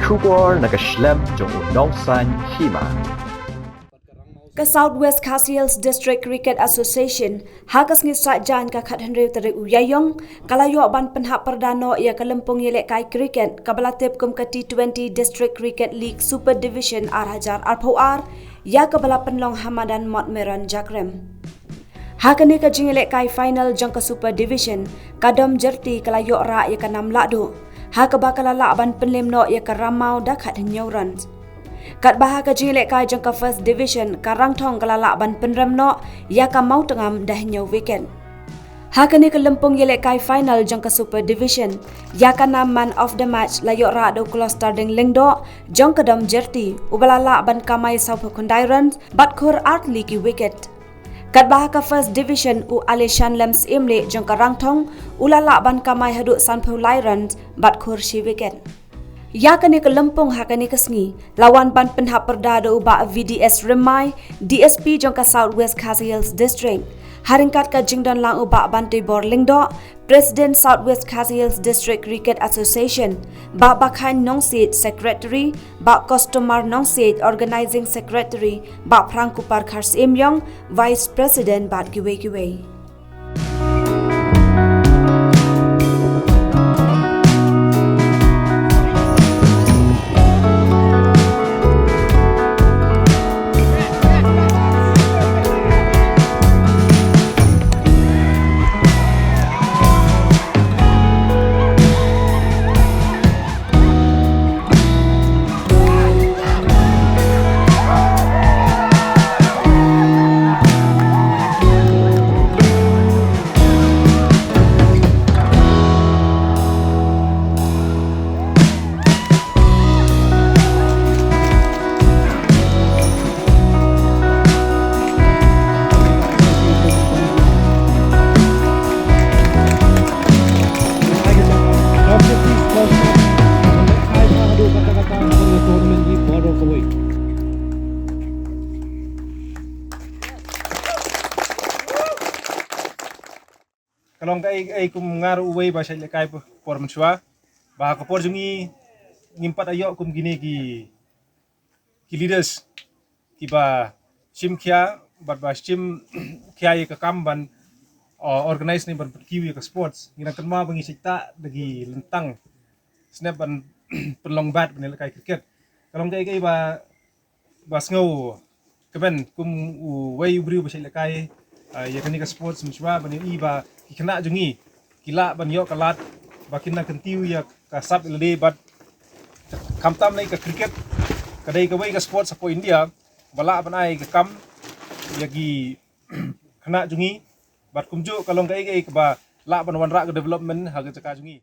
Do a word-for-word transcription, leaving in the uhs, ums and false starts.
Khubor na ka shlem jong u nongsan hima. Ka South West Khasi Hills District Cricket Association ha ka sngi Saitjaiñ ka khathynriew tarik u Ïaïong ka la ïoh ban pynhap pyrda noh ïa ka lympung ïalehkai cricket kaba la tip kum ka T twenty District Cricket League Super Division ar hajar arphew ar ïa kaba la pynlong ha madan Mot Meron Jakrem. Ha kane ka jingïalehkai final jong ka Super Division, ka Dom Jyrti ka la ïoh rah ïa ka nam lahduh, ha kaba ka la lah ban pynlem noh ïa ka Ramaw da khathynñiew runs. Katba ha ka jingïalehkai jong ka First Division, ka Rangthong ka la lah ban pynrem noh ïa ka Mawtngam da hynñiew wicket. Ha kane ka lympung ïalehkai final jong ka Super Division, ïa ka nam Man of the Match la ïoh rah da u Klostarding Lyngdoh jong ka Dom Jyrti, uba la lah ban kamai sawphew khyndai runs bad khur artylli ki wicket. Katba ha ka First Division, u Alishan Lem Syiemlieh jong ka Rangthong u la lah ban kamai haduh sanphew lai runs bad khur shi wicket. Ïa kane ka lympung ha kane ka sngi la wan ban pynhap pyrda da u Bah V D S Rymmai, D S P jong ka South West Khasi Hills District, ha ryngkat ka jingdon lang u Bah Banteibor Lyngdoh, President, South West Khasi Hills District Cricket Association, Bah Bakhain Nongsiej, Secretary, Bah Kostomar Nongsiej, Organising Secretary, Bah Phrangkupar Kharsyiemlieh, Vice President bad kiwei kiwei. Ka long kaei kaei kum nga ruh uwei ba shait lehkai por mynshuwa ba ha ka por jong ngi ngim pat ïoh kum kine ki ki leaders kiba shim khia bad ba shim khia ïa ka kam ban, uh, organize ne ban pynkiew ïa ka sports. Ngi dang kynmaw ba ngi shait tah da ki lyntang snep ban pynlong bat ban ïalehkai cricket. Ka long kaei kaei ba ba sngew kmen kum uwei u briew ba shait lehkai, ah, ïa kane ka sports mynshuwa ban ïohi ba ki khynnah jong ngi ki lah ban ïoh ka lad ba kin nang kyntiew ïa ka sap ïa lade bad khamtam lei ka cricket ka dei kawei ka sports hapoh India ba lah ban ai ka kam ïa ki khynnah jong ngi bad kumjuh ka long kaei kaei kaba lah ban wanrah ka development ha ka jaka jong ngi.